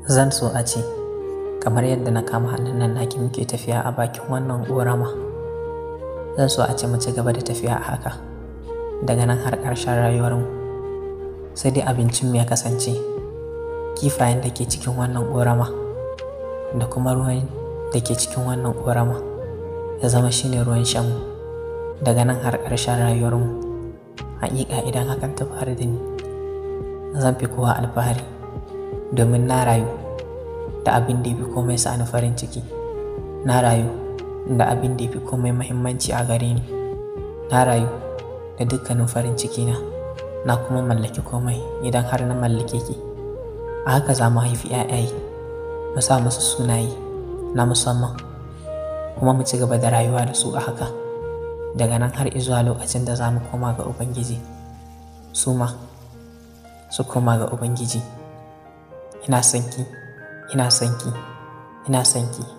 Zan so a ce, kamar yadda na kama hannun nan naki muke tafiya a bakin wannan ƙorama, zan so a ce mu ci gaba da tafiya a haka daga nan har ƙarshen rayuwarmu. Sai dai abincinmu ya kasance kifayen da ke cikin wannan ƙorama da kuma ruwan da ke cikin wannan ƙorama ya zama shine ruwan shanmu daga nan har ƙarshen rayuwarmu. Haƙiƙa idan hakan ta faru da ni, zan fi kowa alfahari domin na rayu da abin da ya fi komai sa ni farin ciki. Na rayu da abin da ya fi komai muhimmanci a gare ni. Na rayu da dukkanin farin cikina, na kuma mallaki komai idan har na mallake ki. A haka za mu haifi 'ya'yaye, mu sa musu sunaye na musamman kuma mu ci gaba da rayuwa da su a haka daga nan har izuwa lokacin da za mu koma ga Ubangiji, su ma su koma ga Ubangiji. Ina son ki, ina son ki, ina son ki.